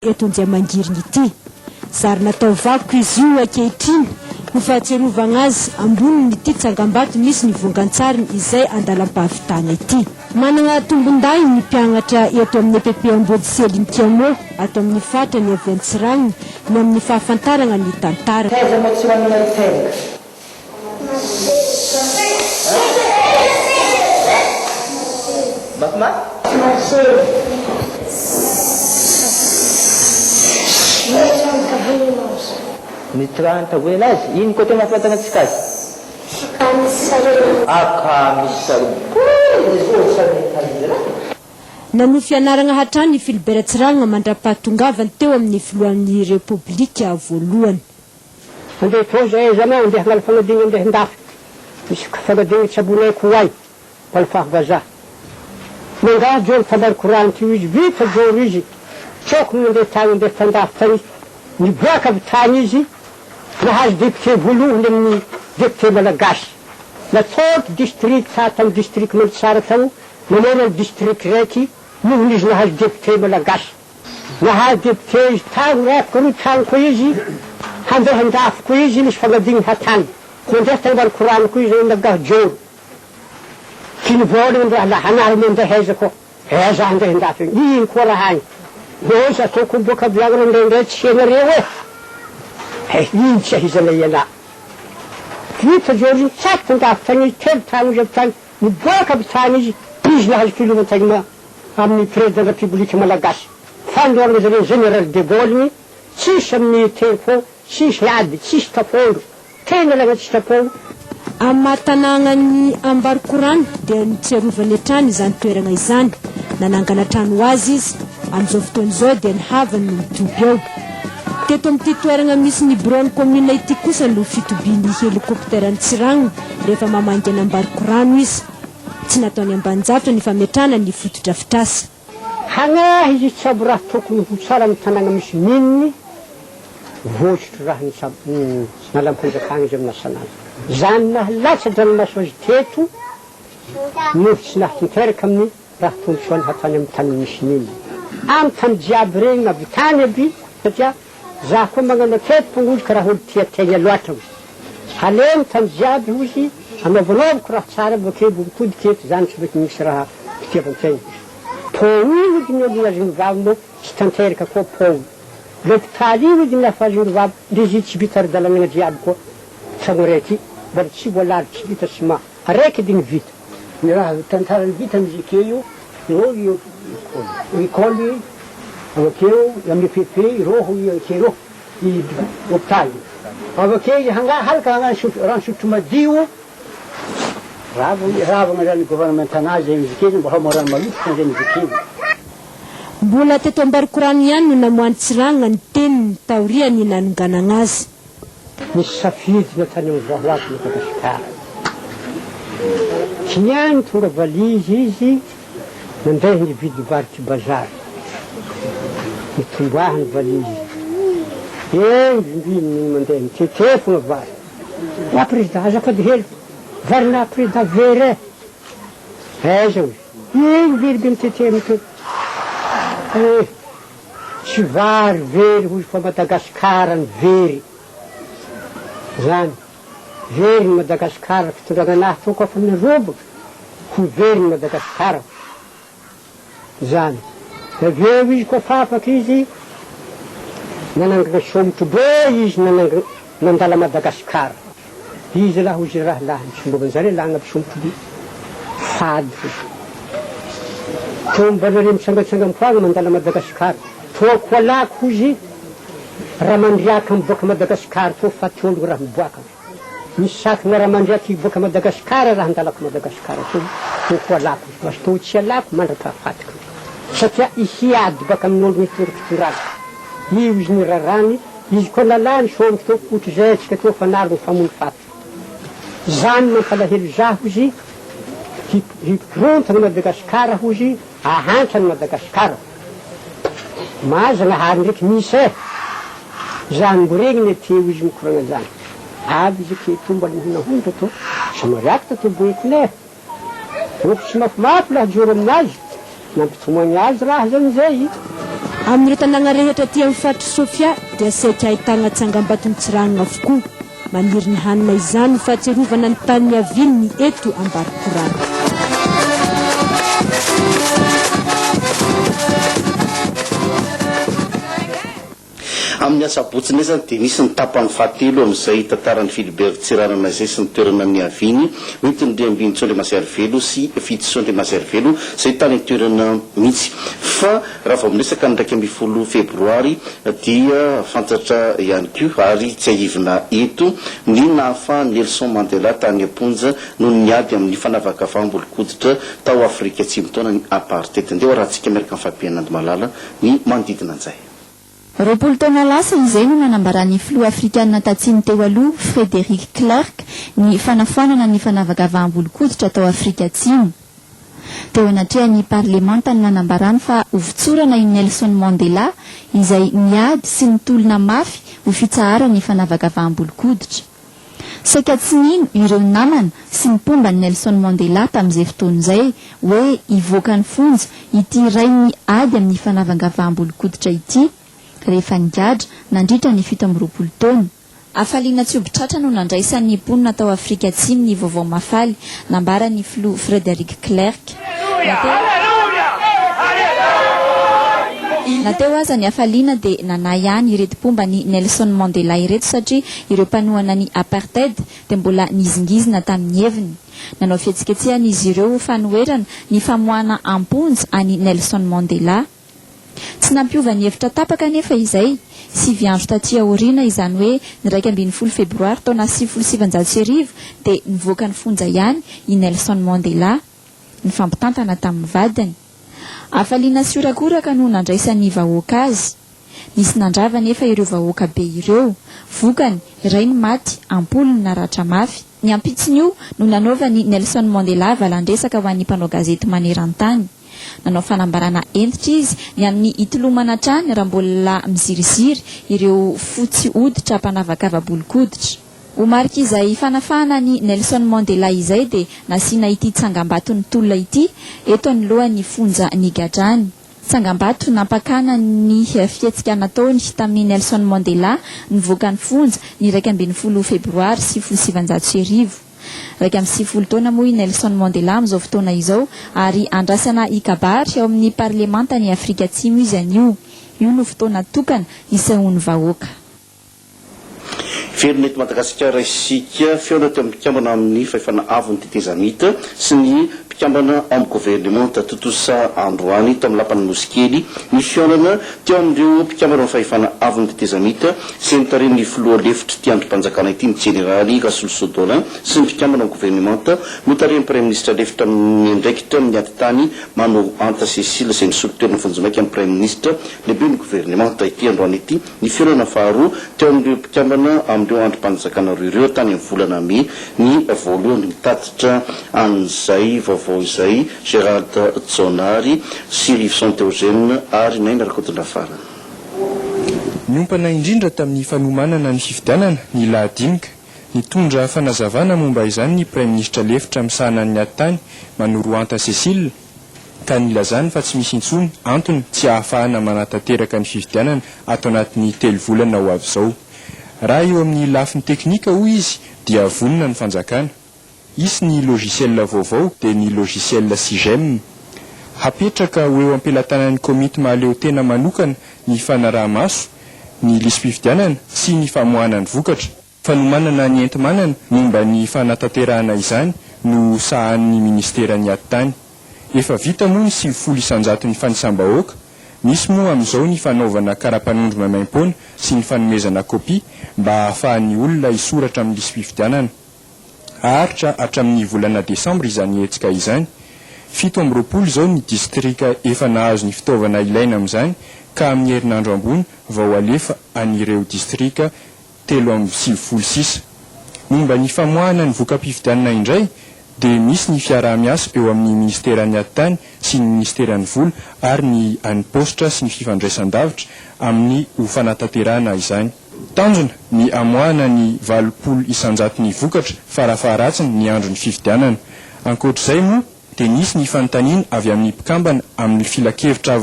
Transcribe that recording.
Eto Anjiamangirina ity. Zary natao vakoka izy io ankehitriny ho fahatsiarovagna azy ambonin'ity tsangambato misy ny vongan-tsariny izay andalam-pahavitana ity. Managna tombondahiny ny mpiagnatra eto amin'ny EPP Ambodisely Nkiamo ato amin'ny faritra ny avy Antsiragnina ny amin'ny fahafantaragna ny tantara. Taiza moa tsy manana hiteraka? Ny traha nitavoina azy, ino koa tena ahafantarana antsika azy? Aka misy sarony. Nanohy fianaragna hatrany i Philbert Tsiragna mandra-pahatongavany teo amin'ny filohan'ny Repoblika voalohany. Andeha toa zay aiza anao andeha hanala fanadinana andeha andafy misy fanadinana tsabonay ko ay mbola vazaha Mangaha joro tambany courant io izy vita joro izy tsôkony nandeha tany andeha tandafy tany niboaka avy tany izy nahazo député voalohany amin'ny député malagasy nataoky district tamy district Mandritsara tao namono ny district raiky nohony izy nahazo député malagasy. Nahazo député izy tagny rehako aloha tagny koa izy handeha andafy koa izy misy fagnadinana hatany mandeha tagny ambany korana koa izy nagaha joro ty nivolagna ny rahalahy anareo mandeha aiza koa eh za handeha andafy agny ino koa raha agny loza ataoko boaka avy agny reo ndraindray tsy hainareo eh eh ino tsy ahizanay ialahy vita joro izy tsapy andafy tagny izy 3 tagny izy avy tagny niboaka avy tagny izy izy nahazo filohantagny amin'ny Président République Malagasy. Fandroana zareo Général de Gaulle igny, tsisy amin'ny tempo, tsisy ady, tsisy tafondro, tena lagna tsisy tafondro. Amin'ny maha tanàgnan'i Ambarikorano dia notsiarovany hatrany izany toerana izany. Nanangana trano ho azy izy. Amin'izao fotoana izao dia ny havany no mitoby ao. Teto amin'ity toerana misy ny biraon'ny kaominina ity kosa no fitobian'ny helikopteran'i Tsiragna rehefa mamangy an'Ambarikorano izy. Tsy nataony ambanin-javatra ny fametrahana ny fotodrafitrasa. Hagnahy izy tsabo raha tokony ho tsara ny tanàgna misy mininy vositry raha ny tsabo nalam-panjakagna izy amina sanandro. Zany naha latsa-dranomaso azy teto noho tsy nahatanteraka amin'ny raha tombotsoany hatany amin'ny tany misy mininy. Amy tany jiaby regny nahavitany aby satria Za koa magnano aketo tongozy ka raha olo tia tegna loatra ozy aleo tany jiaby ozy anaovanaovako raha tsara bakeo bo mitodiky eto zany tsy mety misy raha fitiavantegna ozy pont io ody ny olo azony vavy moa tsy tanteraka koa pont l'hôpitaly io ody ny hafa azony vavy ndre izy tsy vita ara-dalanagna jiaby koa tragno araiky mbola tsy voalary tsy vita ciment araiky edy ny vita. Ny raha tantarany vita amin'izy akeo io, ireo io école avy akeo amin'ny EPP ireo i akeo i hôpitaly avy akeo i hanga halaka hagnano sotro rano sotro madio ravagna ravagna zany gouvernement anazy izy akeo mba hamo rano maloto zany izy akeo. Mbola teto Ambarikorano ihany no namoahan'i Tsirangana ny teniny taorian'ny nanonganagna azy. Nisy safidy natany amin'ny vahoaky Madagasikara. Kiniany tonga valizy izy nandeha nividy vary ty bazary. Nitomboahany valizy. Eny vimbiny ny mandeha mitetefogna vary. La président azafady hely vary la président very eh. Aiza hoy. Iny very be mitete mitete. Eh. Tsy vary very hoy fa Madagascar ny very zany very ny Madagascar fitondrana anahy toko afa miroboka ho very ny Madagascar zany avy eo izy koa afaka izy nanangana somotro be izy nanangana nandala Madagascar izy lahy hoy izy rahalahiny tsy mba manjary lahy nampisomotro be fady hoy Tomba nareo mitsangatsangam-poagna mandala Madagascar toa koalako hozy raha mandriaka miboaka Madagascar toa faty ologno raha miboaka misy sakana raha mandriaka hiboaka Madagascar raha andalako Madagascar toa toa koalako hozy toa tsy alako mandra-pahafatiko satria hiady baka amin'ologno hitondra fitondrana io izy ny rarany izy koa lalàny somotro toa ohatrizay atsika toa fanary ny famono faty zany mampalahelo zaho hozy hikorontana Madagasikara hozy ahantra ny Madagasikara mahazagnahary ndraiky misy e zany mboregny ny aty izy mikoragna zany avy izy ake to mbola mihonahonitra to samariako tato boeko ne oko tsy mafimafy laha joro aminazy nampitomagny azy raha zany zay. Amin'ireo tanàna rehetra aty amin'ny faritr'i Sofia dia saika ahitana tsangambaton'i Tsiranana avokoa. Maniry ny hanana izany ho fahatsiarovana ny tany niaviany ny eto Ambarikorana. Amin'ny asabotsy indray izany dia nisy ny tapany fahatelo amin'izay tantaran'i Philibert Tsiranana izay sy ny toerana niaviany, hoentin'i Ndriambinintsoa Andriamasiarivelo sy Fidison Andriamasiarivelo izay tany an-toerana mihitsy. Fa raha vao miresaka ny 11 febroary dia fantatra ihany koa ary tsiahivina eto ny nahafahan'i Nelson Mandela tany am-ponja noho ny ady amin'ny fanavakavaham-bolon-koditra tao Afrika Atsimo taona ny apartheid. Ndeha ho arahantsika miaraka amin'i Fabien Andimalala ny manodidina an'izay. 20 taona lasa izay no nanambaran'ny filoha afrikanina tatsimo teo aloha, Frederik Klerk, ny fanafoanana ny fanavakavaham-bolon-koditra tao Afrika Atsimo. Teo anatrehan'ny parlemanta no nanambarany fa hovotsorana i Nelson Mandela izay niady sy nitolona mafy ho fitsaharan'ny fanavakavaham-bolon-koditra. Saika tsy nino ireo namana sy ny mpomba an'i Nelson Mandela tamin'izay fotoana izay hoe hivoaka ny fonja ity rain'ny ady amin'ny fanavangavaham-bolon-koditra ity rehefa nigadra nandritra ny 27 taona. Hafaliana tsy omby tratra no nandraisan'ny mponina tao Afrika Atsimo ny vaovao mahafaly nambaran'ny filoha Frederik Klerk. Na teo aza ny hafaliana dia nanahy ihany ireto mpomba an'i Nelson Mandela ireto satria ireo mpanohana ny apartheid dia mbola nihizingizina tamin'ny heviny. Nanao fihetsiketsehana izy ireo ho fanoherana ny famoahana am-ponja an'i Nelson Mandela. Tsy nampiova ny hevitra tapaka anefa izay, sivy andro taty aoriana, izany hoe ny 11 febroary taona 1990 dia nivoaka ny fonja ihany i Nelson Mandela, nifampitantana tamin'ny vadiny. Hafaliana sy horakoraka no nandraisan'ny vahoaka azy. Nisy nandrava anefa ireo vahoaka be ireo. Vokany, iray ny maty, am-polony naratra mafy. Ny ampitson'io no nanaovan'i Nelson Mandela valan-dresaka ho an'ny mpanao gazety maneran-tany. Nanao fanambarana hentitra izy ny amin'ny hitolomana hatrany raha mbola miziriziry ireo fotsy hoditra mpanavakava-bolon-koditra. Ho marik'izay fanafahana an'i Nelson Mandela izay dia nasiana ity tsangambaton'ny tolona ity eto anoloan'ny fonja nigadrany. Tsangambato nampakana ny fihetsika nataony tamin'i Nelson Mandela nivoaka ny fonja ny 11 febroary 1990. 91 taona moa i Nelson Mandela amin'izao fotoana izao ary andrasana hikabary ao amin'ny parlemantan'i Afrika Atsimo izy anio. Io no fotoana tokana hisehoan'ny vahoaka. Velona eto Madagasikara isika. Fihaonana teo amin'ny mpikambana amin'ny fahefana avon'ny tetezamita sy ny mpikambana ao amin'ny governemanta. Tontosa androany tao amin'ny lapan'Anosikely ny fihaonana teo amin'ireo mpikambana amin'ny fahefana avon'ny tetezamita izay notarihin'ny filoha lefitr'ity andrim-panjakana ity ny jeneraly Rasolosoa Dolin sy ny mpikambana ao amin'ny governemanta notarihin'ny praiminisitra lefitra miandraikitra ny ady tany Manorohanta Cécile izay nisolo toerana vonjimaika ny praiminisitra lehiben'ny governemanta ity androany ity. Ny fihaonana faharoa teo amin'ireo mpikambana amin'ireo andrim-panjakana roa ireo tany amin'ny volana mey ny voalohany. Mitatitra an'izay vaovao izay Gerald Jaonary sy Rivson Théogène ary Naina Rakotondrafara. Niompana indrindra tamin'ny fanomanana ny fifidianana ny lahadinika. Nitondra fanazavana momba izany ny Praiminisitra lefitra misahana ny ady tany, Manorohanta Cécile, ka nilazany fa tsy misy intsony antony tsy ahafahana manatanteraka ny fifidianana ato anatin'ny telo volana ho avy izao. Raha eo amin'ny lafiny teknika, hoy izy, dia vonona ny fanjakana. Hisy ny logiciel vaovao dia ny logiciel Cigem. Hapetraka ho eo am-pelatanan'ny komity mahaleo tena manokana ny fanaraha-maso ny lisi-pifidianana sy ny famoahana ny vokatra. Fanomanana ny enti-manana momba ny fanatanterahana izany no sahanin'ny minisiteran'ny Atitany. Efa vita moa ny 90 isan-jaton'ny fanisam-bahoaka. Misy moa amin'izao ny fanaovana kara-panondro maimaimpoana sy ny fanomezana kopia mba hahafahan'ny olona hisoratra amin'ny lisi-pifidianana. Haharitra hatramin'ny volana desambra izany hetsika izany. 27 izao ny distrika efa nahazo ny fitaovana ilaina amin'izany ka amin'ny herinandro ambony vao halefa an'ireo distrika 93 sisa. Momba ny famoahana ny voka-pifidianana indray dia misy ny fiaraha-miasa eo amin'ny minisiteran'ny Atitany sy ny minisiteran'ny Vola ary ny an'ny Paositra sy ny Fifandraisan-davitra amin'ny ho fanatanterahana izany. Tanjona ny hamoahana ny 80 isan-jaton'ny vokatra farafaharatsiny ny andron'ny fifidianana. Ankoatr'izay moa dia nisy ny fanontaniana avy amin'ny mpikambana amin'ny filankevitra avy.